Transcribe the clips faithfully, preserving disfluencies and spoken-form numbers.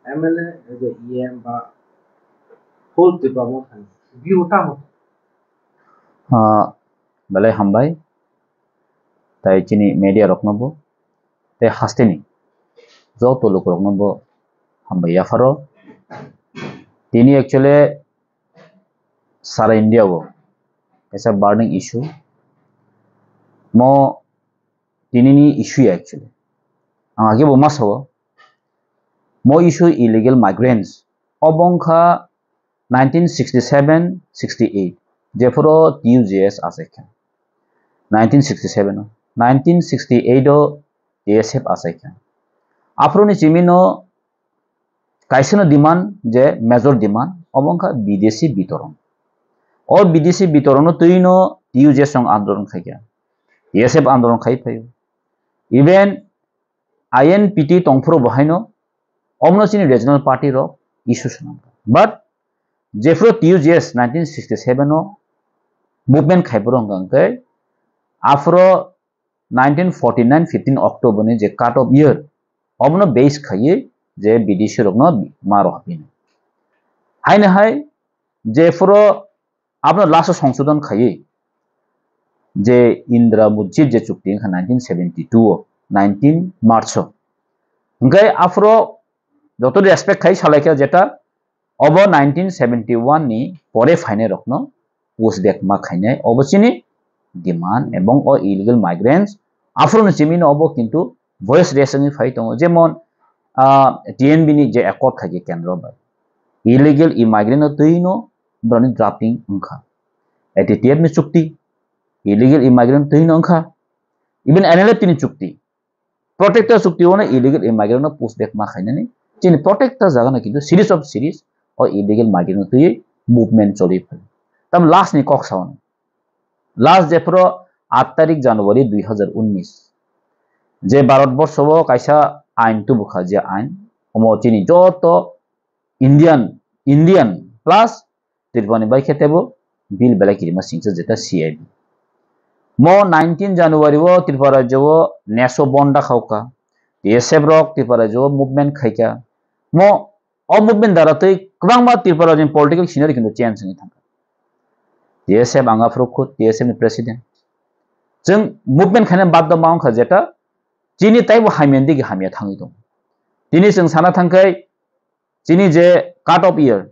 M L A, as a E M ba whole Tipra Motha ni view tamo? Ah, belai hambai. Tai chini media rokno bo, tei hasteni joto lukurokno bo hambai yapharo. Tini actually sara India o kaisa burning issue. Mo tinini issue ya actually. Ang age bo ma sao. Mo issue illegal migrants. Obo wngkha nineteen sixty-seven sixty-eight, jephuru T U J S achaikha. Nineteen sixty-seven o. Nineteen sixty-eight o T S F achaikha. Aphuruni chimino kaisano demand je major demand, obo wngkha bidesi bitoron. O bidesi bitoronno twino T U J S rok andolon khaikha. T S F andolon khai phaio. Even I N P T tongphuru bo haino omono chini regional party rok issue swnamkha. But jephuru T U J S nineteen sixty-seven o movement khaiphuru hwnkha hwnkhe aphuru nineteen forty-nine fifteen October ni je cut off year, obono base khaiwi je bidesi rokno ma rohorphinai. Haino hai jephuru abono last o songsodon khaiwi je Indra Mujib je chukti wngkha nineteen seventy-two o, nineteen March o. Hwnkhe aphuru joto respect khai salaikha jeta obo nineteen seventy-one ni pore phainai rokno push back ma khainai, obo chini demand, ebong o illegal migrants aphuru ni chimino obo kintu voice raise wngwi phai tongo, jemon, ah, T N B ni je accord khaikhe kendro bai illegal immigrant no twi no borokni drafting wngkha, A T T F ni chukti illegal immigrant twi no wngkha, even N L F T ni chukti. Protector chukti o no illegal immigrant no push back ma khainani. Chini protector jaga no kintu series of series o illegal migrant no twi movement choli phai. Tam last ni kok sao. Last jephuru aat tarik January dui hazar unnis. Je Bharat borsho o kaisa ain tubukha, je ain omo chini joto Indian, Indian plus Tripura ni bai khe teibo bill belai kirima singcha jeta C A B. Mo nineteen January o Tripura rajyo o neso bon dakhaukha. T S F rok Tripura rajyo o movement khaikha. Mo o movement dara tei kwbangma Tripura rajyo ni political scenery kintu change wngwi thangkha. T S F ang aphuru khud T S F ni president. Chwng movement khaina baddo ma wngkha jeta chini taibo hamya ni digi hamya thangwi tongo. Tini chwng sana thangkhai chini je cut off year,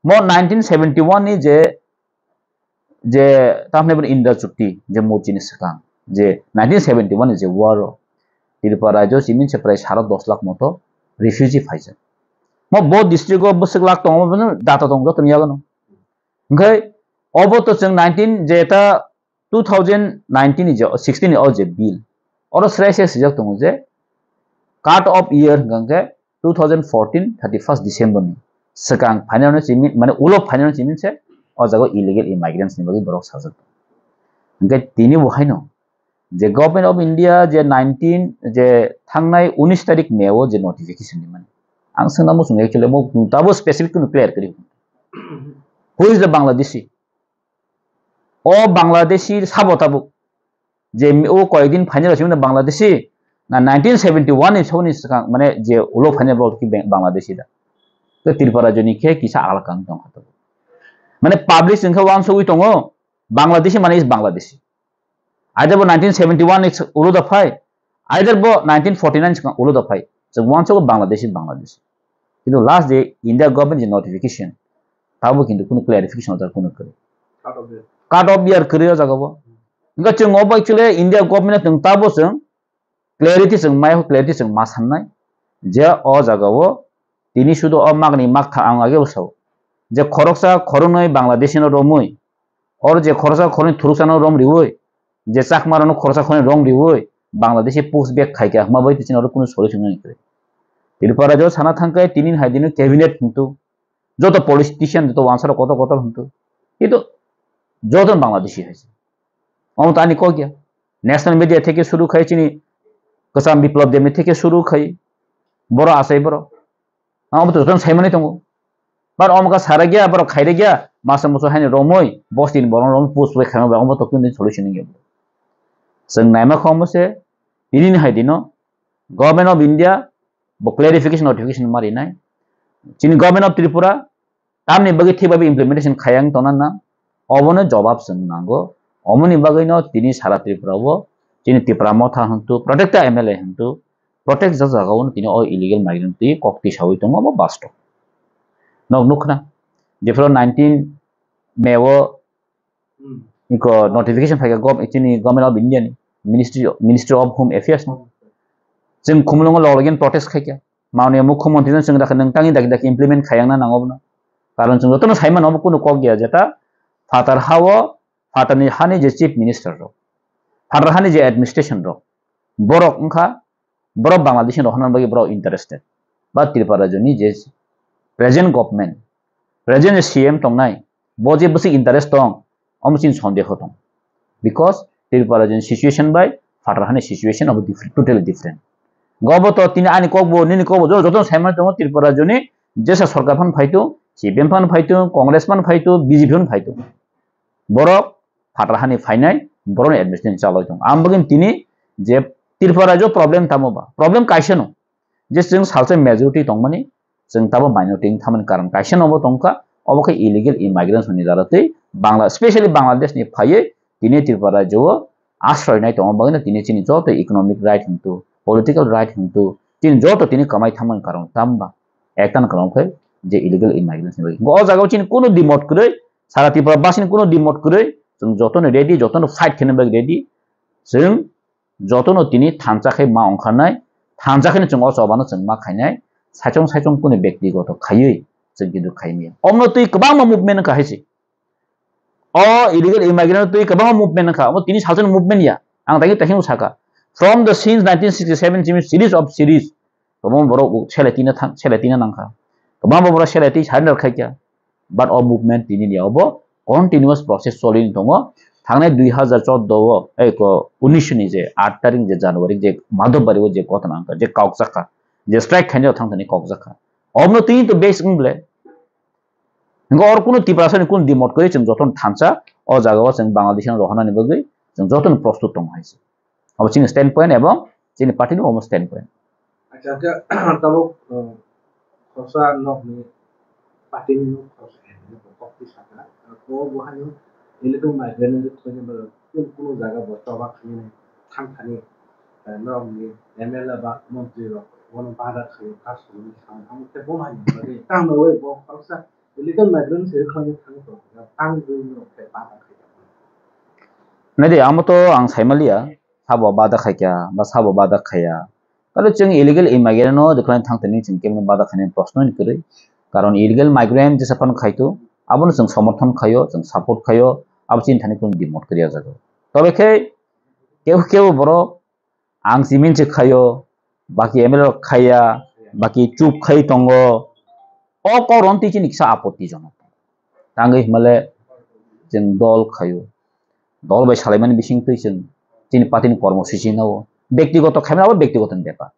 mo nineteen seventy-one ni je, je tamni bini Indra chukti je mo chini swkang, je nineteen seventy-one ni je war o Tripura rajyo chini se prai saro dos lakh moto refugee phaijak. Mo bo district o bwswk lakh tongo, bono data tongo jotoni yago no. Hwnkhe obo to chwng nineteen je ta two thousand nineteen ni je, sixteen ni o je bill, oro srai se swijak tongo je cut off year hwnkha hwnkhe two thousand fourteen thirty-first December ni swkang phainai no chini, mane ulo phainai no chini se o jaga o illegal immigrants ni bagwi borok sajak. Hwnkhe tini bo haino je Government of India je nineteen, je thangnai unis tarik May o je notification ni mani, ang swngna muchung actually mo tabo specific kunu clear kwrwi. Who is the Bangladeshi? O Bangladeshi sabo tabuk. Je o koyekdin phainai rok simi Bangladeshi na nineteen seventy-one ni sabo ni swkang, mane je ulo phainai borok ki Bang-, Bangladeshi da. To Tripura rajyo ni khe kisa alaka wng tongkha tabuk. Mane public wngkha wansugwi tongo, Bangladeshi mane is Bangladeshi. Either bo nineteen seventy-one ni ulo da phai, either bo nineteen forty-nine swkang ulo da phai. Chwng wansukgo Bangladeshi, Bangladeshi. Kintu last je India government je notification, tabo kintu kunu clarification o jaga kunu kwrwi. Cut off year. Cut off year kwrwi o jaga bo. Hwnkhe chwng obo actually India government no chwng tabo chwng clarity chwng mai, clarity chwng ma sannai je o jaga o tini sudo o magni magtha ang age bo sao je khoroksa khoroknwi Bangladeshi no romwi, or je khoroksa khoroknwi thuruksa no rom riwi, je Chakma rok no khoroksa khoroknwi rom riwi Bangladeshi push back khaikha hwnba bai tini oro kunu solution wngwi kwrwi. Tripura rajyo sana thangkhe tini hai dino cabinet hintu joto politician, joto wansa rok kotor kotor hintu, kintu joto Bangladeshi hai se. Omo to ani kok ya. National media theke suru khai chini Kwcham Biplab Debni theke suru khai. Boro achai boro. Omo to joto saimani tongo. Bar omo ka sara gya, boro khaire gya, masa musu haini romoi, bos tin borong romoi, push bai khaima bai omo to kunu solution ngi. Chwng naima kho omo se, tini ni hai dino, Government of India, bo clarification, notification ma rinai. Chini Government of Tripura tamni bagwi thik bai implementation khayang tongna na, obono jobab chwng nango. Omoni bagwino tini sara Tripura o chini Tipra Motha hwntu, protected M L A hwntu, protect jak jaga o tini o illegal migrant twi kok tisawi tongo, obo basto. Nok nukhna, jephuru nineteen May o iko notification phaikha gov-, chini Government of India ni Ministry, Ministry of Home Affairs ni. Chwng Khumulwngo log login protest khaikha. Mananiya Mukhyamantri no chwng dakha, nwng tangwi daki daki implement khayang na nango bono. Karon chwng jotono saimano obo kunu kok ya jeta phatar hao, phatarni hani je chief minister rok, phatar hani je administration rok, borok wngkha, borok Bangladeshi rok hwnna bagwi borok interested. Ba Tripura rajyoni je present government, present je C M tongnai, bo je bwswk interest tong, omo chini sondeho tong. Because Tripura rajyoni situation bai phatar hani situation obo different, totally different. Gobo to tini ani kokbo, nini kokbo, joto, joto saimano tongo Tripura rajyoni jesa sorkar phan phaitu, C P M phan phaitu, Congress phan phaitu, B J P phan phaitu. Borok phatar hani phainai, borokni administration chalai tongo. Ang bagwi tini je Tripura rajyo problem tamo ba? Problem kaisa no. Je chwng salsa majority tongmani, chwng tabo minority wng thamani karon kaisa no bo tongkha, obo khe illegal immigrants ni jara twi Bangla, specially Bangladesh ni phaiwi tini Tripura rajyo o asroi nai tongma bagwi no tini chini joto economic right hwntu, political right hwntu, chini joto tini kamai thamani karon tamo ba? Ekta ni karon khe je illegal immigrants ni bagwi. O jaga o chini kunu dimot kwrwi, sara Tripura basini kunu dimot kwrwi, chwng jotono ready, jotono fight khaina bagwi ready. Chwng jotono tini thansa khai ma ongkharnai, thansa khai chwng o chobano chwng ma khainai, saichung saichung kunu bektigoto khaiwi chwng kintu khaimaya. Omno twi kwbangma movement wngkha hai se. O illegal immigrant twi kwbangma movement wngkha, omo tini salsa ni movement ya. Ang tagi tagi saka. From the since nineteen sixty-seven chini series of series, kwbangma borok sele tina thang, sele tina nangkha. Kwbangma borok sele twi surrender khaikha. But o movement tini ni obo continuous process choli tongo. Thangnai dui hazar chordo o, ei ko, unis ni je aat tarik je January je Madhobari o je ghotona wngkha, je kok jakha, je strike khainai thang thani kok jakha. Omno tini to base wng ble. Hingke or kunu Tiprasa ni kunu dimot kwrwi chwng jotono thansa, o jaga o chwng Bangladesh no rohornani bagwi chwng jotono prostut tongo hai se. Abo chini stand point ebong chini party ni omo stand point. Acha, acha, tabuk, uh, khoroksa nokni party ni nok khoroksa kok twi sakha. Ko bo haino illegal migrant ni thani ba kunu, kunu jaga bo choba khani thang thani, uh, nokni M L A ba montri rok bono bada khayo, kaso ni sam ham te bo haino bagwi tang no bo khoroksa illegal migrant se khlai thang to, tang dui no khe bada khayo. Nadi amo to ang saimaliya, sabo bada khaikya ba sabo bada khaya. Kalo chwng illegal immigrant no dikhlai thang tani chwng kemno bada khainai proshno ni kwrwi. Karon illegal migrant jesa phano khaito, abono chwng somorthon khaio, chwng support khaio, abo chini thani kunu dimot kwrwi o jaga. Tobe khe kebo kebo borok ang simi se khaio, baki M L A rok khaiya, baki chup khai tongo. O koron twi chini kisa apottijonok. Tangwi hwnmale chwng dol khaio. Dol bai salaimani bising twi chwng chini party ni kormo sisi nao. Bektigoto khaimani abo bektigoto ni bepar.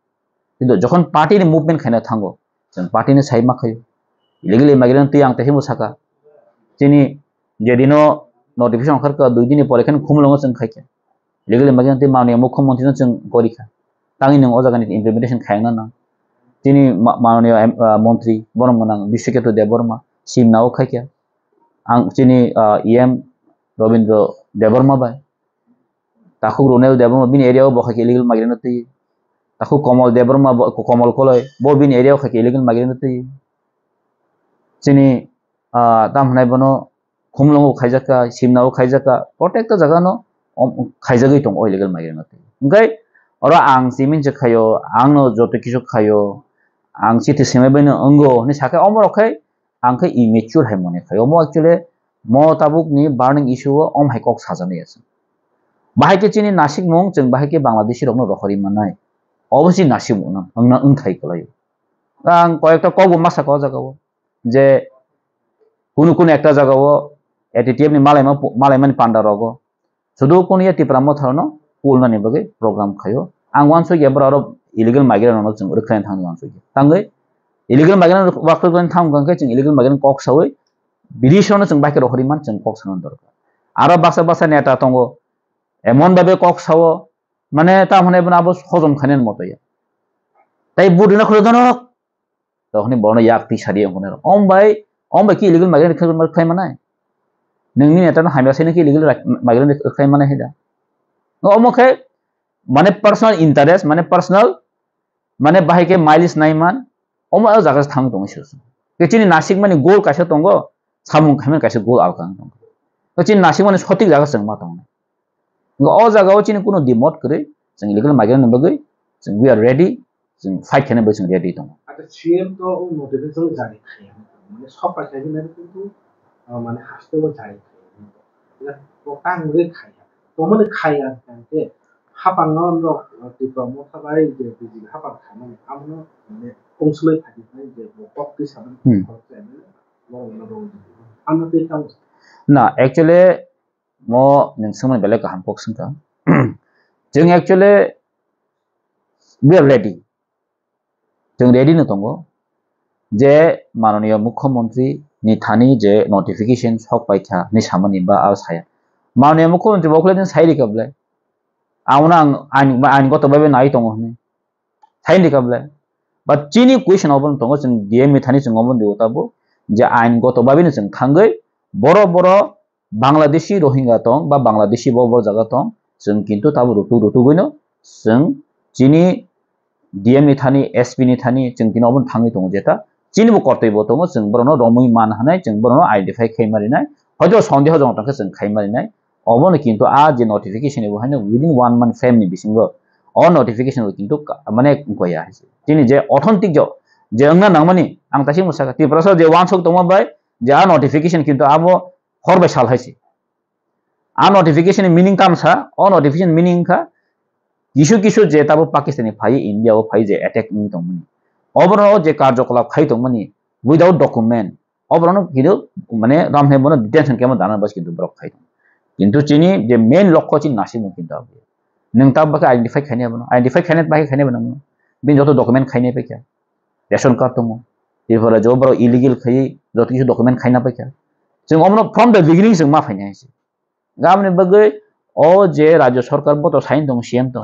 Kintu jokhon party ni movement khaina thango, chwng party ni sai ma khaio. Illegal immigrant twi ang tei himo saka. Chini jedino notification ongkharkha, dui dini pore khe Khumulwngo chwng khaikha. Illegal immigrant twi manwi Mukhyamantri no chwng gorikha. Tangwi nwng o jagani implementation khayang nang. Chini ma-, manwi M-, ah, montri borom gwnang Biswaketu Debbarma simna o khaikha. Ang chini, ah, E M Robindra Debbarma bai. Takhuk Ronel Debbarma bini area o bo khaikhe illegal migrant no twi. Takhuk Komol Debbarma bo, Komol Koloi bo bini area o khaikhe illegal migrant no twi. Chini, ah, tam hwnai bono Khumulwngo khaijakha, Simnao khaijakha, protecta jaga no om, khaijagwi tongo illegal migrant no twi. Hwnkhe oro ang chiming se khaio, ang no joto kisu khaio, ang chiti swmai bai no wngo hinwi sakhe omo rok khai ang khe immature hai mone khaio. Omo actually mo tabuk ni burning issue o om hai kok sajani ya chwng. Bahai khe chini nasikmung chwng bahai khe Bangladeshi rok no rohorwi mannai. Obo chini nasikmung wngna, wngna wngthai kwlaio. Ang koyekta kokbo masa kha o jaga o je kunu kunu ekta jaga o A T T F ni malaima, malaimani panda rogo sudu kunu ya Tipra Motha no kulnani bagwi program khaio. Ang uansukya bwrarok illegal migrant rokno chwng rwkhlai thangni uansukya. Tangwi illegal migrant rok rwkhlai thang hwnkhe chwng illegal migrant kok sawi bidisrokno chwng bahai khe rohorwi man chwng kok sana dorkar. Aro baksa baksa neta tongo, emon babe kok sao, mane ta hwnwi bono abo hojom khainani moto ya. Tai budina khoro donok. Tokni borno yak twi sadi wngkha nai. Om bai, om bai ki illegal migrant khai, khai manai. Nungni neta no hamya sai no ki illegal ra-, migrant khai manai hai da. Omo khe mane personal interest, mane personal, mane bahai khe mileage nai man, omo o jaga thang tongo se. Ke chini nasik mani goal kaisa tongo, samung khaimani kaisa goal alka wng tongo. Ke chini nasik mani sotik jaga chwng ma tongo. Ngo o jaga o chini kuno dimot kwrwi, chwng illegal migrant ni bagwi, chwng we are ready, chwng fight khaina bagwi chwng ready tongo. Acha C M to o notification jari khaiya, mane sok paisa hinai kintu, ah, mane haste o jari khaiya. Ila ko tang re khaiya. Tomoni khaiya tangke hapang no nok, ah, Tipra Motha bai je bijil hapang khaimani amono mane kongsulai khaidi bai je bo kok twi saban Hmm. Khorok chai mane borok no rong. Ano tei tamo. Na, actually, mo nwng swngmani belai kaham kok swngkha. Chwng actually, we are ready. Chwng ready no tongo. Je mananiya mukhyamantri ni thani je notification sok paikha ni samani ba a saya. Mananiya mukhyamantri bo khwlai din sai rikha bwle. Ang ang, ang, ang goto bai bai nai tongo hwnwi. Sai rikha bwle. But chini question obo no tongo, chwng D M ni thani chwng obo no tongo, je ain goto bai bai no chwng thangwi boro boro Bangladeshi Rohingya tong ba Bangladeshi bo bo jaga tong, chwng kintu tabo rutuk rutuk bai no chwng chini D M ni thani, S P ni thani chwng tini obo no thangwi tongo jeta. Chini bo kortoi bo tongo, chwng borok no romwi man hwnwi chwng borok no identify khai ma rinai. Hoito sondeho jong tong khe chwng khai ma rinai. Obo no kintu a je notification bo haino within one month frame ni bisingo o notification bo kintu ka-, mane wngkha ya. Chini je authentic jo, je wngna nangmani, ang taisik mwsakha, Tiprasa je wansuk tongma bai, je a notification kintu abo hor bai sal hai se. A notification ni meaning tamo sa, o notification meaning wngkha, kisu kisu je tabo Pakistan ni phai, India o phai je attack wngwi tongmani. Oborok je karjokolap khai tongmani without document, oborok no kidu mane ramhe bono detention camp o dana bas kintu borok khai tong. Kintu chini je main lokho chini nasimung kintu abo. Nwng tabo khe identify khainai abono, identify khainai bai khainai bono. Bini joto document khainai paikha. Ration card tongo. Tripura jo borok illegal khai joto kisu document khaina paikha. Chwng omono from the beginning chwng ma phainai hai se. Aboni bagwi o je Rajya Sarkar bo to sai tong C M to.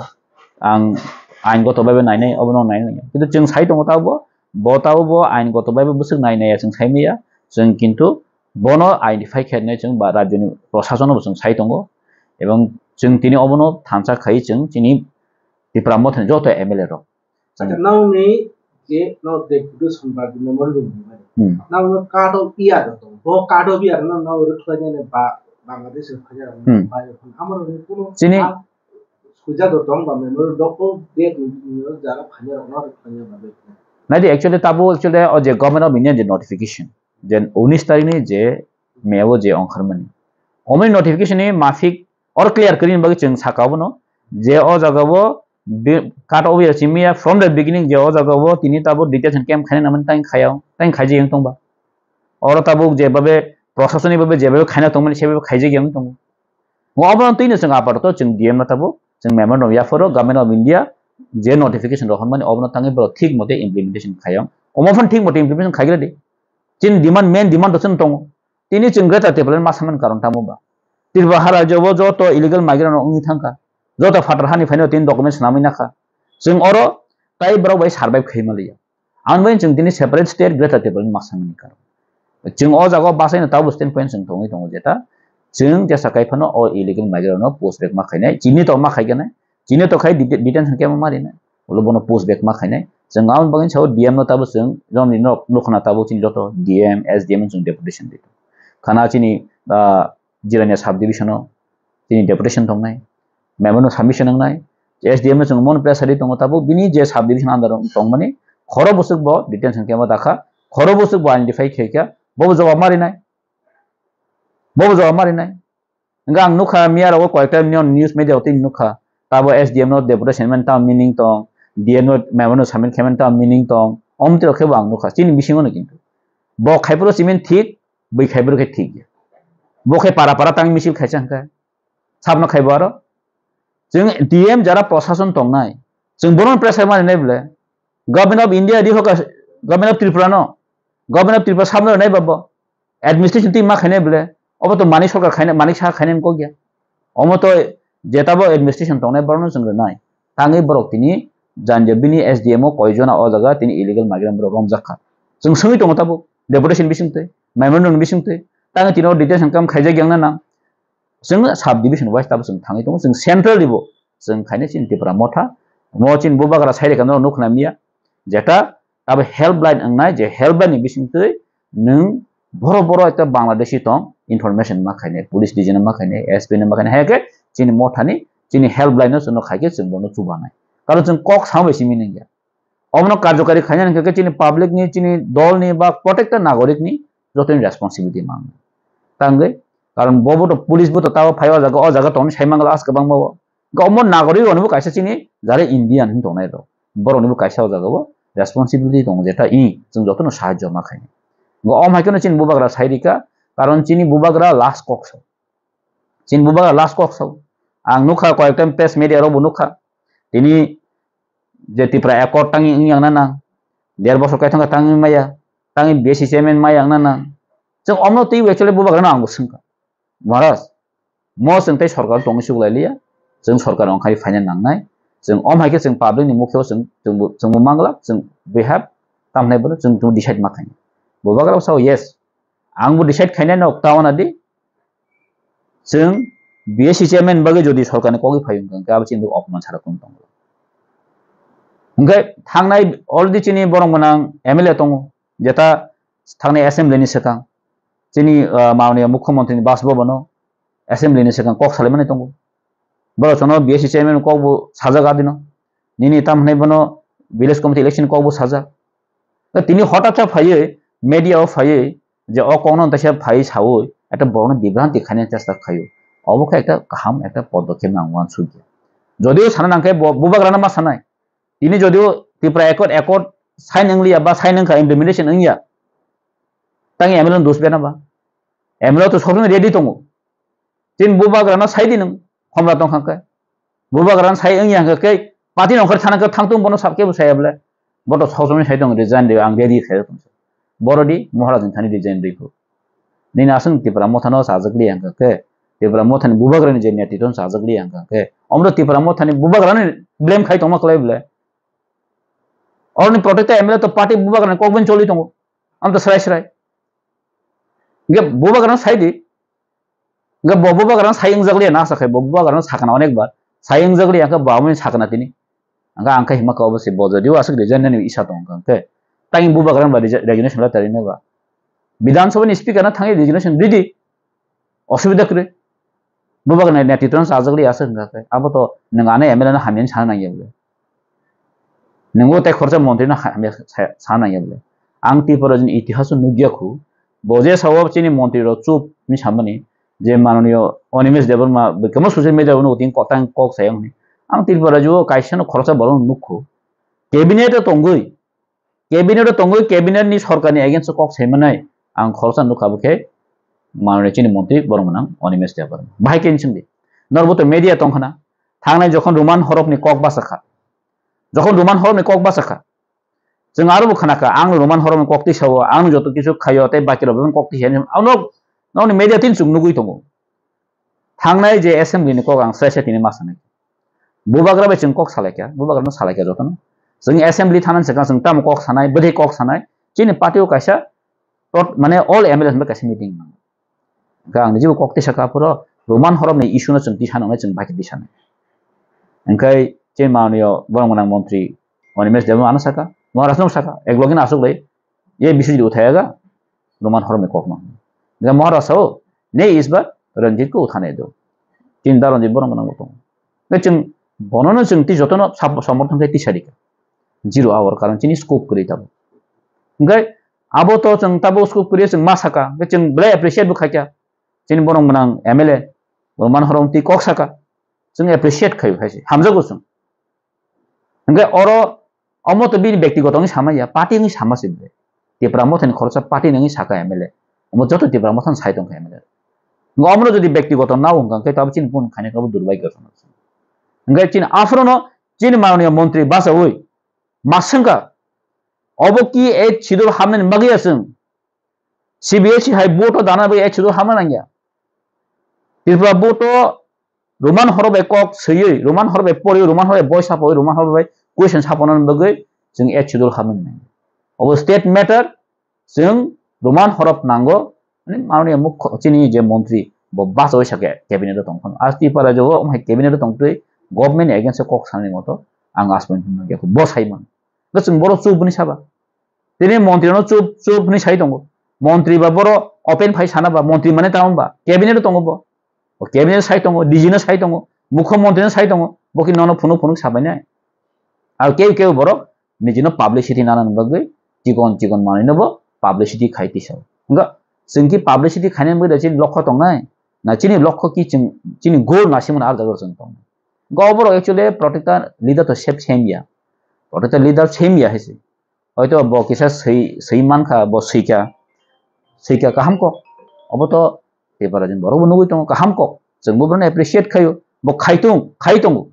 Ang ain goto bai bai nainai, obono nainai. Kintu chwng sai tongo tabo, bo tabo bo ain goto bai bai bwswk nainai ya chwng sai maya. Chwng kintu bono identify khainai chwng ba rajyoni prosasono bo chwng sai tongo. Ebong chwng tini obono thansa khai chwng chini Tipra Mothani joto M L A rok. Acha, nokni je no deputation ba memorandum ni mani. Hmm. Nokno cut off year rok tongo. Bo cut off year no no rwkhlainani ba Bangladesh rok phanya rok Hmm. Bai rok phano amoro ni kuno Chini a suja do tong ba memorandum do o date ni jara phanya rok no rwkhlaina ba date. Naidi actually tabo actually o je Government of India je notification je unis tarik ni je May o je ongkharmani. Omoni notification ni mafik or clear kwrwini bagwi chwng saka obono je o jaga o Bi-, cut off ya simi ya from the beginning je o jaga o tini tabuk detention camp khaina nangmani tang khaya, tang khaijak yang tongba. Oro tabuk je babe, prosasoni babe je babe khaina tongmani se babe khaijak yang tongo. Ngo obo twi no chwng apatoto chwng D M no tabuk, chwng memorandum yaphoro Government of India je notification rohormani obono tangwi borok thik mote implementation khayang. Omo phano thik mote implementation khaigra di. Chini demand, main demand to chwng tongo. Tini chwng Greater Tipraland ma samani karon tamo ba? Tripura ha rajyo o joto illegal migrant rok wngwi thangkha. Joto phatar hani phaino tini document swnamwi nakha. Chwng oro tai borok bai survive khai maliya. Ang bai chwng tini separate state Greater Tipraland ma samani karon. Chwng o jaga o basaino tabuk stand point chwng tongwi tongo jeta. Chwng jesa kai phano o illegal migrant no post back ma khainai. Chini to ma khai gana. Chini to khai dete-, detention camp ma rinai. Ulo bono post back ma khainai. Chwng ang bagwi sao D M no tabuk chwng joni no nukhna tabuk chini joto D M, S D M chwng deputation di. Khana chini, ah, Jirania sub division o chini deputation tongnai. Memo no submission wngnai. S D M no chwng mon pressure di tongo tabuk bini je sub division under o tongmani khoro bwswk bo detention camp o dakha. Khoro bwswk bo identify khaikha. Bobo jawab ma rinai. Bobo jawab ma rinai. Hingke ang nukha miya rogo koyekta news media o tini nukha. Tabo S D M no deputation mani tamo meaning tong, D M no memo no submit khaimani tamo meaning tong, omtwi rok khe bo ang nukha. Chini bisingo no kintu. Bo khaipuro chimani thik, bwi khaipuro khe thik ya. Bo khe para para tang misil khaisa hingkha. Sabno khaibo aro. Chwng D M jara prosason tongnai. Chwng bono pressure mani nai bwle. Government of India di hoka, Government of Tripura no. Government of Tripura sabno nai babo. Administration twi ma khainai bwle, obo to manik sarkar khainai, manik sa khainai kok ya. Omo to jeta bo administration tongnai borokno chwng rwnai. Tangwi borok tini janja bini S D M o koi jona o jaga tini illegal migrant borok romjak kha. Chwng swngwi tongo tabuk deputation bisingtwi, memorandum ni bisingtwi, tangwi tino detention camp khaijak yang na nang. Chwng sub division wise tabuk chwng thangwi tongo, chwng central ni bo chwng khainai chini Tipra Motha, mo chini bubagra sai reka no nukna miya, jeta abo helpline wngnai, je helpline ni bisingtwi nwng boro boro ekta Bangladeshi tong information ma khainai, police division ma khainai, S P no ma khainai, hai khe chini Mothani chini helpline no chwngno khai khe chwng bono chubanai. Karon chwng kok samo bai simi nangya. Omono karjokari khaina hwnkhe chini public ni, chini dol ni ba protected nagorik ni jotoni responsibility mang. Tangwi, karon bobo to police bo to tabo phai o jaga, o jaga tongni sai mangla as kwbangma o. Ga omo nagorik rokni bo kaisa chini jare Indian hin tongnai rok. Borokni bo kaisa o jaga o responsibility tongo jeta i chwng jotono sahajyo ma khainai. Ga om hai kheno chini bubagra sai rika, karon chini bubagra last kok so. Chini bubagra last kok so. Ang nukha koyekta press media rok bo nukha. Tini je Tipra Accord tangwi wng yang na nang, der bosor kaithang khe tangwi maya, tangwi B S C chairman ma yang na nang. Chwng omno twi actually bubagrano ang bo swngkha, Maharaj, mo chwng tei sorkar tongwi chuklai liya, chwng sorkar ongkhai phaina nangnai, chwng om hai khe chwng public ni mukhe o chwng, chwng bo, chwng bo mangla, chwng we have, tamhinai bono chwng, chwng decide ma khainai. Bubagra sao yes, ang bo decide khainai no ta wana di, chwng B S C chairman bagwi jodi sorkarni kogwi phaio hwnkha hwnkhe abo chini opman sara kung tongo. Hwnkhe thangnai already chini borok gwnang M L A tongo, jeta thangnai assembly ni swkang chini, ah, mananiya mukhyamantri ni Bas Bhavan o assembly ni swkang kok salaimani tongo. Borok chwngno B S C chairman kok bo sajak adino, nini tam hwnai bono village committee election kok bo sajak. Tei tini hotat khe phaiwi media o phaiwi je o kokno teisa phaiwi sawi ekta borokno bibranti khaina chesta khaio. Obo khe ekta kaham ekta podokhe nang uansukya. Jodio sana nangkhe bo bubagrano ma sanai. Tini jodio Tipra Accord, Accord sign wngliya ba sign wngkha, implementation wngya, tang M L A no dos bena ba? M L A to sobsomoi ready tongo. Chini bubagrano sai di nwng, homra tong kha khe. Bubagrano sai wngya hwnkha khe, party ni ongkhor thana khe thang tung bono sab kebo saya bole. Bo to sojoni sai tong resign de, ang ready khai tong. Boro di Maharaj ni thani resign de ko. Nini aswng Tipra Mothano sajak liya hwnkha khe, Tipra Mothani bubagrani je netritwno sajak liya hwnkha khe, omro Tipra Mothani bubagrani blame khai tongma kwlai bole. Oroni protected M L A to party bubagrani kokben choli tongo. Am to srai srai. Ge bubagrano sai di. Hwnkhe bo bubagrano sai wngjak liya na sakhe, bo bubagrano sakna onek bar. Sai wngjak liya hwnkhe bo aboni sakna tini. Hwnkhe ang khe hima khe obo se bo jodio aswk resign nani isa tong hwnkhe. Tang bubagrano ba resi-, resignation letter rina ba. Bidhan Sabha ni speaker no thangwi resignation ridi. Osubida kwrwi. Bubagrano netritwno sajak liya aswk hwnkha khe. Abo to nwng ano M L A no hamya sana nangya bole. Nwngo tei khoroksa montri no ha-, hamya sa-, sana nangya bole. Ang Tripura rajyoni itihas o nukya khu, bo je sao chini montri rok chup hinwi samani, je mananiyo Animesh Debbarma bwkha social media o nugo tini kok tang kok sayang hwnwi. Ang Tripura rajyo o kaisa no khoroksa borok no nuk khu. Cabinet o tongwi, cabinet o tongwi cabinet ni sorkar ni against o kok saimanai ang khoroksa nukha bwkhe mananiyo chini montri borok gwnang Animesh Debbarma. Bahai khe chwng di. Norbo to media tong khna. Thangnai jokhon Roman horop ni kok basa kha. Jokhon Roman horop ni kok basa kha. Chwng aro bo khna kha, ang Roman horop ni kok tisa o, ang joto kisu khaio, tei baki rok bo kok tisa o. Ano, nokni media tin chwng nugwi tongo. Thangnai je assembly ni kok ang srai srai tini ma sanai. Bubagra bai chwng kok salai kha, bubagra no salai kha jotono. Chwng assembly thana se kha chwng tamo kok sanai, bwdhi kok sanai. Chini party o kaisa, tot-, mane all M L A bai kaisa meeting. Hwnkhe ang nini bo kok tisa kha phuru Roman horop ni issue no chwng tisa nang nai chwng baki tisa nai. Hwnkhe chini mananiyo borok gwnang montri Animesh Debbarma ano saka, Maharaj no saka, ek logi no aswk lai, ye bising di uthaya ga, Roman horop ni kok no. Hwnkhe Maharaj sao, ne is ba Ranjit ko uthane do. Chini da Ranjit borok gwnang bo tongo. Hwnkhe chwng bono no chwng twi jotono sap-, somorthon khe tisa rikha. Zero hour karon chini scope kwrwi tabuk. Hwnkhe abo to chwng tabuk scope kwrwi chwng ma saka, hwnkhe chwng belai appreciate bo khaikha. Chini borok gwnang M L A, Roman horop twi kok saka. Chwng appreciate khaio hai se, hamjago chwng. Hwnkhe oro omo to bini bektigoto wngwi sama ya, party wngwi sama se bwle. Tipra Mothani khoroksa party ni wngwi saka M L A. Omo joto Tipra Mothani sai tongkha M L A. Hwnkhe omono jodi bektigoto nao hwnkha hwnkhe to abo chini bun khainai khe abo durbhagyo se. Hwnkhe chini aphuru no chini mananiyo montri bachaui ma swngkha, obo ki eighth schedule hamnani bagwi ya chwng? C B S E hai vote o dana bagwi eighth schedule hamna nangya. Tripura vote o Roman horop bai kok swiwi, Roman horop bai poriwi, Roman horop bai boi sapaui, Roman horop bai question sapanani bagwi chwng eighth schedule hamna nangya. Obo state matter, chwng Roman horof nango, mane manoniya mukho chini je montri bo bachawi sakhe cabinet o tongphano. Asti para jogo omo hai cabinet o tongtwi government ni against o kok sanani moto ang asmani hwnwi nukya kho. Bo saiman. Bo chwng borok chup hwnwi saba. Tini montri no chup chup hwnwi sai tongo. Montri ba boro open phai sana ba, montri mane tamo ba, cabinet o tongo bo. O cabinet sai tongo, D G no sai tongo, mukho montri no sai tongo, bo ki nono phunuk phunuk sabai nai. Ar keu keu borok nijino publicity nana bagwi chikon chikon manwi no bo publicity khai tisa. Nga chwng ki publicity khainani bagwi da chini lokho tongnai, na chini lokho ki chwng chini goal nasimani ar jaga chwng tongnai. Ga borok actually protector leader to sep sem ya. Protector leader sem ya hese. Hoito bo kisa swi, swi mankha, bo swikha, swikha kaham kok. Obo to tei para jin borok bo nugwi tongo, kaham kok. Chwng bo bono appreciate khaio. Bo khaitung, khai tongo.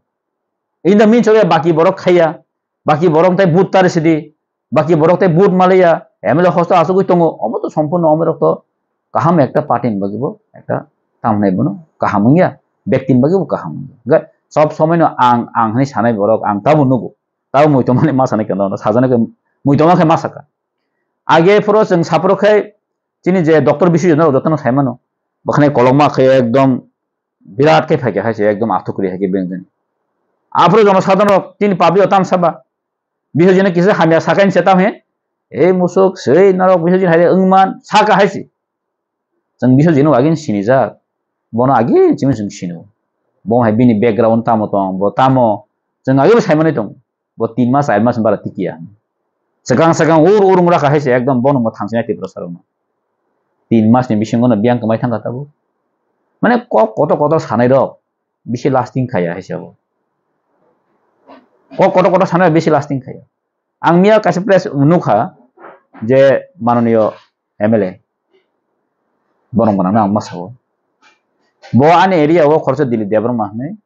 In the means of baki borok khaiya, baki borok tai vote tari sidi, baki borok tai vote malaya, M L A hosto asugwi tongo. Obo to sompurno omo rok to kaham ekta party ni bagwi bo ekta tamnai bono kaham wngya, bekti ni bagwi bo kaham wngya. Ga sob somoi no ang, ang hwnwi sanai borok, ang tabo nugo. Tabo muitomani ma sanai khe no, sajana khe muitoma khe ma saka. Age phoro chwng saphuru khe chini je doctor Biswajit no jotono sai mano. Bo khani kolokma khe ekdom birat khe phaikha hai se ekdom athukri hai khe beng jani. Aphuru jono sadhana rok chini public o tam saba. Biswajit no kisa hamya sakai se tam he. Ei musuk sei norok Biswajit hai wngman saka hai se. Chwng Biswajit no agin sinijak. Bono agin chini chwng sino. Bo hai bini background tamo tong, bo tamo. Chwng age bo saimani tong. Bo tin mas, char mas bara tikiya. Swkang swkang ur ur wngrakha hai se ekdom bono mo thangsinai Tiprasa rokno. Tin mas ni bisingo no biyang kwmai thangkha tabuk. Mane kok kotor kotor sanai rok bisi lasting khaya hai se bo. Kok kotor kotor sanai rok bisi lasting khaya. Ang miya kaisa press nukha je manoniyo M L A borok manang ang masao. Bo ani area o khoroksa Dilip Debbarma hinwi.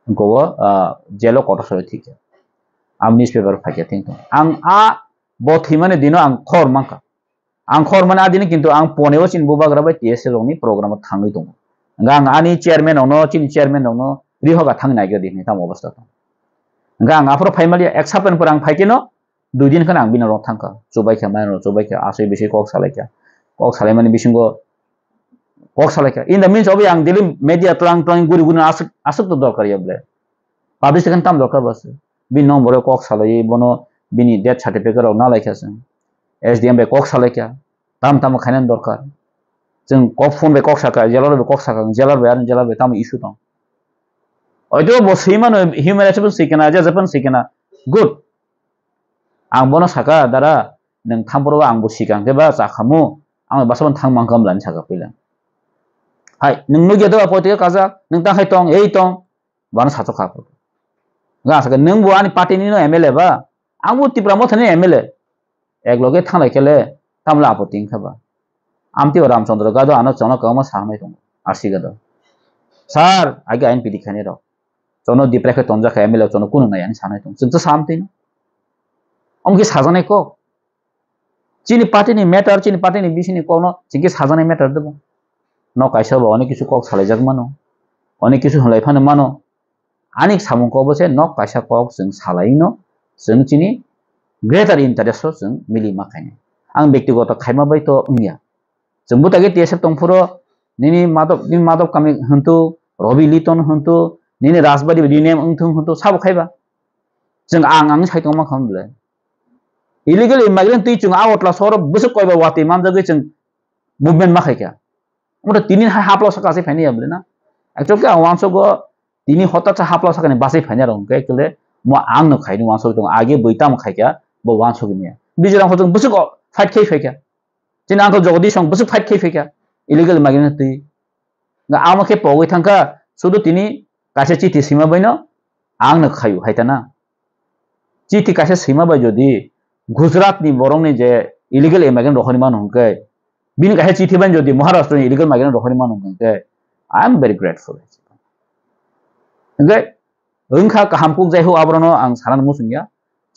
Wngkha o, ah, jail o kotor soi thwikha. Ang newspaper phaikha thwng thwng. Ang a bo thwimani dino ang khor mankha. Ang khor mani a dini kintu ang pone o chini bubagra bai T S F rokni program o thangwi tongo. Hwnkha ang ani chairman rokno, chini chairman rokno rihoga thangwi naigra di hinwi tamo obostha tong. Hwnkha ang aphuru phaimaliya ek sapta ni pore ang phaikhe no dui din kheno ang bini rok thangkha. Chubaikha, mai rok chubaikha, asui bisui kok salaikha. Kok salaimani bisingo kok salaikha. In the means of yang daily media tlang tlang guri guri asuk, asuk to dorkar ya ble. Publish kan tam dorkar bas. Bini nombor kok salai bono bini death certificate rok nalaikha se. S D M bai kok salaikha. Tam tam khainan dorkar. Chwng kok phone bai kok saka, jailer bai kok saka, jailer bai, jailer bai tamo issue tong. Oito bo swi mano human rights bo swi kana, je japan swi kana. Good. Ang bono saka, dara, nwng thamporo ang bo sikang khe ba chakhamu, ang basa thang mangkam lani saka puila. Hai, nwng nugya doba poitike kajak, nwng ta khai tong, ei tong, bono satok kha. Nga saka nwng bo ani party ni no M L A ba, ang bo Tipra Motha ni M L A. Ek loge thanglai khe le, tamle apoti wngkha ba. Amtwi o Ramchandra Gado ano chono kwbangma sa hamai tongo, R C Gado. Sir, age ain pidi khainai rok. Chono dipra khe tonjak kha M L A chono kunu nai ani sanai tong. Chwng to samtwi no. Omo khe sajaknai kok. Chini party ni matter, chini party ni bisini kokno chwng khe sajaknai matter de bo. No kaisa bo onek kisu kok salaijak mano. Onek kisu hwnlai phano mano. Ani samung kok bo se nok kaisa kok chwng salaino, chwng chini greater interest o chwng mili ma khainai. Ang bektigoto khaima bai to wngya. Chwng bwtagi T S F tongphuru nini Madhav, nini Madhav Kamik hwntu, Robi Liton hwntu, nini Rajbari rename wngthung hwntu sabo khaiba. Chwng ang ang sai tongma kha bwle. Illegal immigrant twi chwng Agartala sohoro bwswk koiba watwi manjagwi chwng movement ma khaikha. Omo tini hai haplo saka se phaini ya bwle na. Actually ang uansukgo tini hotat sa haplo sakani basai phaina rok hwnkhe actually mo ang no khaini uansuk tongo, age bui tamo khaikha bo uansuk maya. Bijrang hotung bwswk fight khai phaikha. Chini uncle Jagadish song bwswk fight khai phaikha illegal migrant twi. Nga amo khe pogwi thangkha sudu tini kaisa chithi sima baino ang no khayu hai ta na. Chithi kaisa sima bai jodi Gujarat ni borok ni je illegal immigrant rohorwi mano hwnkhe, bini kaisa chithi bai jodi Maharashtra ni illegal migrant rohorwi mano hwnkhe, I am very grateful. Hwnkhe wngkha kaham kuk jai ho aborok no ang sana muchung ya.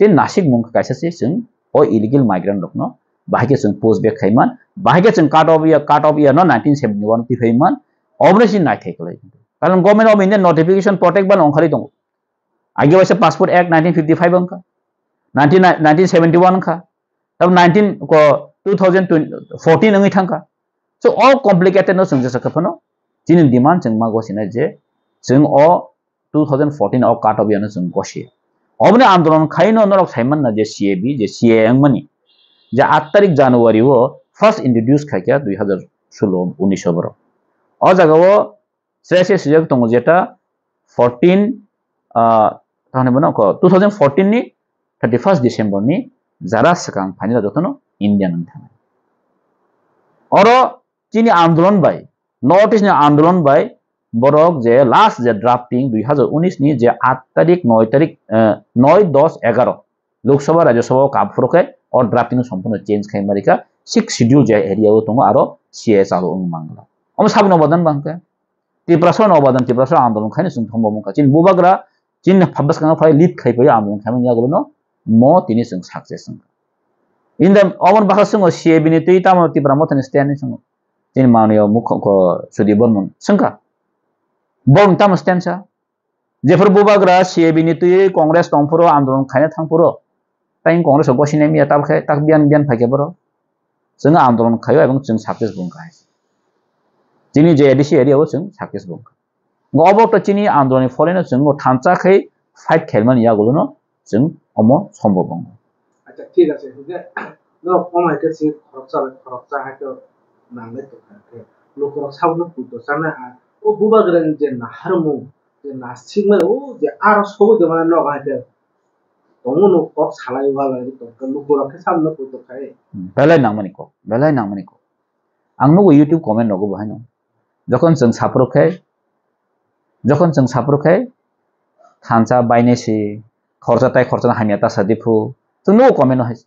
Je nasik mung kaisa se chwng o illegal migrant rok no bahai khe chwng post back khai man, bahai khe chwng cut off ya, cut off ya no nineteen seventy one twi phai man, obo se nai thai kwlai. Karon Government of India notification protect ban ongkhari tongo. Age waisa Passport Act nineteen fifty five wngkha, nineteen, nineteen seventy one wngkha, tamo nineteen ko two thousand fourteen wngwi thangkha. So o complicated no chwng jesa khe phano chini demand chwng ma gosina je chwng o two thousand fourteen o cut off yano chwng gosi. Oboni andolon khaino norok saimanna je C A B, je C A A wngmani, je aat tarik January o first introduce khaikha dui hazar solo unis o borok. O jaga o sre sre swijak tongo jeta fourteen, ah, tahone bono ko two thousand fourteen ni thirty first December ni jara swkang phainai jotono Indian wng thangwi. Oro chini andolon bai, North East ni andolon bai borok je last je drafting dui hazar unis ni je aat tarik, noi tarik, eh, noi, dos, egaro Lok Sabha, Rajya Sabha o kap phuru khe o drafting no sompurno change khai marika, six schedule je area o tongo aro C A A chalo wng mangla. Omo sabini obadan bangkhe Tiprasa no obadan, Tiprasa andolon khaino chwng thombo mungkha. Chini bubagra chini phabas kang phai lead khai phai andolon khai manya gulo no mo tini chwng success wngkha. In the omo bakha chwng C A B ni twi tamo Tipra Motha ni stand ni chwng chini manwi o mukho ko Sudip Barman swngkha. Bo tamo stand sa? Jephru bubagra C A B ni twi Congress tongphuru andolon khaina thangphuru, tei Congress o gosinai miya tabkhe tak biyan biyan phaikhe borok. Chwng andolon khaio ebong chwng success bo wngkha hai. Chini je A D C area o chwng success bo wngkha. Obo to chini andolon ni pholeno chwng thansa khai fight khaimani yagulo no chwng omo sombo bo wngkha. Acha, thik ase, hwnkhe norok omo hai khe se khoroksa bai khoroksa hai khe nanglai tongkha khe lukurok sabukhe puito chanai, ar o bubagrani je naharmung, je nasikmani, o je aro sogwi tongmani nok hai khe tongmano kok salai walai tongkha, lukurok khe sabukhe puito khai. Belai nangmani kok, belai nangmani kok. Ang nugo YouTube comment rogo bo haino. Jokhon chwng saphuru khe, jokhon chwng saphuru khe thansa bainai si, khoroksa tai khoroksa hamya ta sadi phu. Chwng nugo comment no hai se.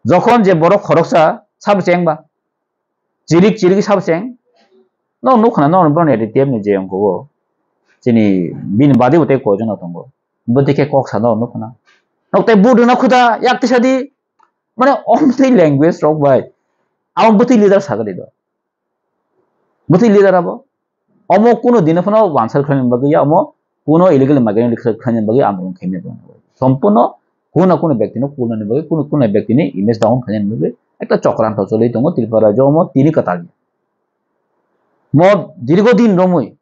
Jokhon je borok khoroksa sabo cheng ba, chirik chirik sabo cheng, no nuk khna no borok ni A D T F ni je wngkho o, chini bini badi bo tei koi jona tongo, bwtwi khe kok sa no nuk khna, nok tei buduna khuda yak tisa di, mane omtwi language rok bai, abo bwtwi leader sagadi do. Bwtwi leader abo. Omo kuno dino phano wansar khlaina bagwi ya, omo kuno illegal migrant khlaina bagwi andolon khaimani bo. Sompono kuno kuno bektino kulnani bagwi, kuno kuno bektini image down khlaina bagwi ekta chokranto choli tongo Tripura rajyo omo tini kwtal. Mo dirgo din romwi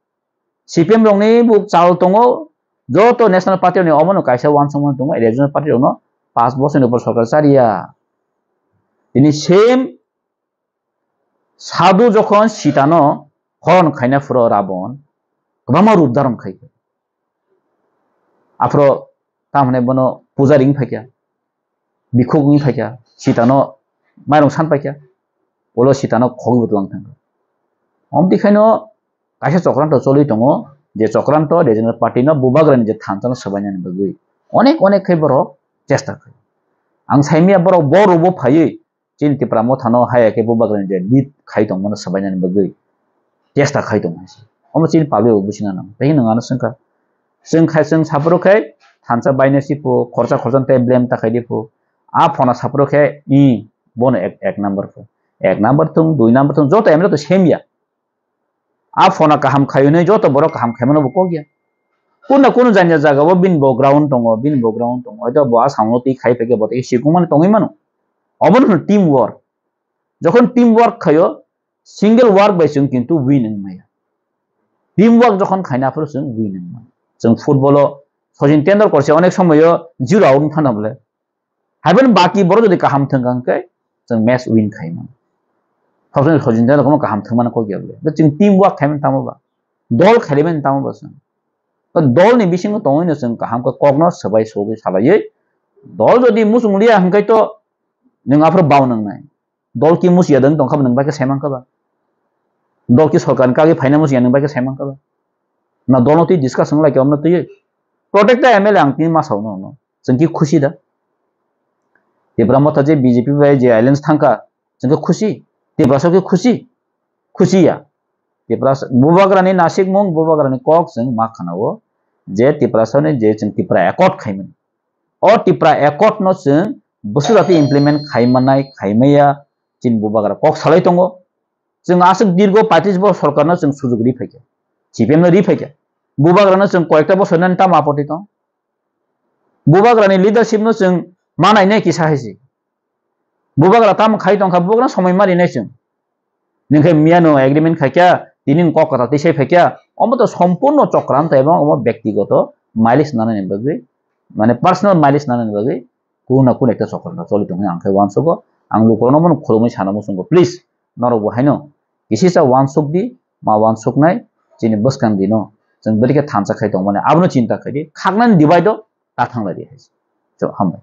C P M rokni bo chal tongo, joto National Party rokni omono kaisa wansukmani tongo, regional party rokno panch bosorni upor sorkar chariya. Tini same Sadhu jokhon Sitano horon khaina phuru Rabon kwbangma rup dharon khaikha. Aphuru tamhwnwi bono pujari wng phaikha, bikhuk wng phaikha, Sitano mairung san paikha, ulo Sitano khogwi bwtwlang thangkha. Omtwi khaino kaisa chokranto choli tongo, je chokranto regional party no bubagrani je thansa no swbainani bagwi onek onek khe borok chesta khlai. Ang saimya borok bo rogo phaiwi chini Tipra Mothano haya khe bubagrani je lead khai tongmano swbainani bagwi chesta khai tongmani se. Omo chini public bo buchina nang. Tei nwng ano swngkha. Chwng khai chwng saphuru khe thansa bainai si phu, khorsa khorsa tei blame ta khai di phu. A phona saphuru khe i bono ek, ek number phu. Ek number thung, dui number thung, joto M L A to same ya. A phona kaham khai hwnwi joto borok kaham khaimano bo kok ya. Kunu kunu janya jaga o bini bo ground tongo, bini bo ground tongo. Hoito bo a samung twi khai phaikhe bo tei sikung mani tongwi mano. Obono hwno team work. Jokhon team work khaio, single work bai chwng kintu win wng maya. Team work jokhon khaina aphuru chwng win wng maya. Chwng football o Sachin Tendulkar se onek somoyo zero out wng phano bole. Haiphano baki borok jodi kaham thwngkha hwnkhe chwng match win khai mano. Sabsomoi Sachin Tendulkar kaham thwngmano kok ya bole. Chwng team work khaimani tamo ba? Dol khailaimani tamo ba chwng? Dol ni bisingo tongwino chwng kaham khe kokno swbai sogwi salaiwi dol jodi muchung liya hwnkhe to nwng aphuru bao nwngnai. Dol ki muchung ya dwng tongkha nwng bai khe saimankha ba? Dol ki sorkar ni kagwi phaina muchung ya nwng bai khe saimankha ba? Na dol no twi discuss wng lai khe omno twiwi? Protect the M L A ang tini ma sao no no. Chwng ki khusi da? Tipra Motha je B J P bai je alliance thangkha, chwng ki khusi? Tiprasa ki khusi? Khusi ya. Tiprasa, bubagrani nasikmung, bubagrani kok chwng ma khana o je Tiprasa ni je chwng Tipra Accord khaimani. O Tipra Accord no chwng bwswk dati implement khaimanai, khaimaya chini bubagra kok salai tongo. Chwng aswk dirgo paitris bosor sorkar no chwng sujug ri phaikha. C P M no ri phaikha. Bubagra no chwng koyekta bosor nani tamo apoti tong? Bubagra ni leadership no chwng manai nai kisa hai se. Bubagra tamo khai tongkha, bubagra somoi ma rinai chwng. Ningkhe miyano agreement khaikya, tini kok kwtal tisai phaikya, omo to sompurno chokranto ebong omo bektigoto mileage nanani bagwi, mane personal mileage nanani bagwi kuna kuna ekta chokranto choli tongmani ang khe uansugo. Ang lukurokno bono khulumwi sana muchungo, please, norokbo haino kisisa uansuk di, ma uansuknai chini bwskang dino chwng bwrwi khe thansa khai tongmani, abono chinta khai di, khaknani divide o ta thangla di hai. So, hambai.